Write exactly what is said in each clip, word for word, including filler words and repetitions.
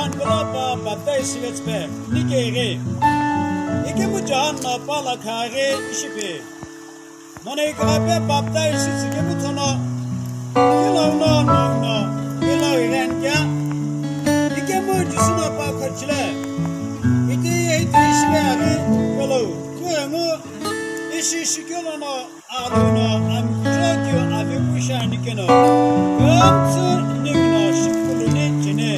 Kula pa baptize shivetspe, nike ighi. Ikemu John no pa lakha ghi ishipi. Mono ikaghi pe baptize shitsü kemu thono, kilo uno, no uno, kilo ighi anikea. Ikemu Jisü no pa khochile. Iti, iti ishipe aghi, kolo, kuengu, ishi shikilo no, Aluno amkutho keu avepu shiani keno, kümtsü ninguno shipuluni cheni.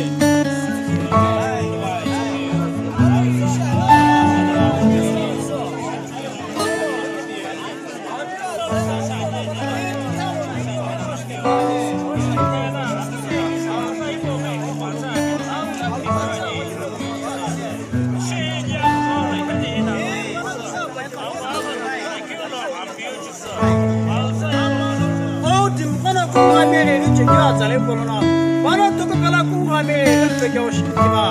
O timi kono kungha mele ni chekeo atsale kolono, pano tuku pela kungha mele ni chekeo shikima.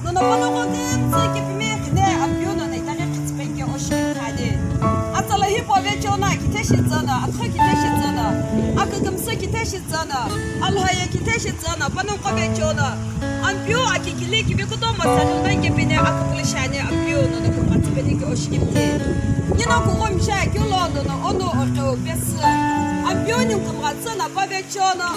Nono panongu kümtsü kipime kine Ampeu nono itaghi khitsüpeni ke oshikini khani. Atsala hipau vecheono akithe shitsüno, athu kithe shitsüno, akükümsü kithe shitsüno, alhaya kithe shitsüno, panongu vecheono. Ampeu akikili kivi kutomo saghilmeni kepine akükulu shiani Ampeu nono kümghatsüpeni ke oshikini. Nino kughumsha keu lo nono ono oqeu pesü. Ampeu ningu kümghatsüno pa vecheono.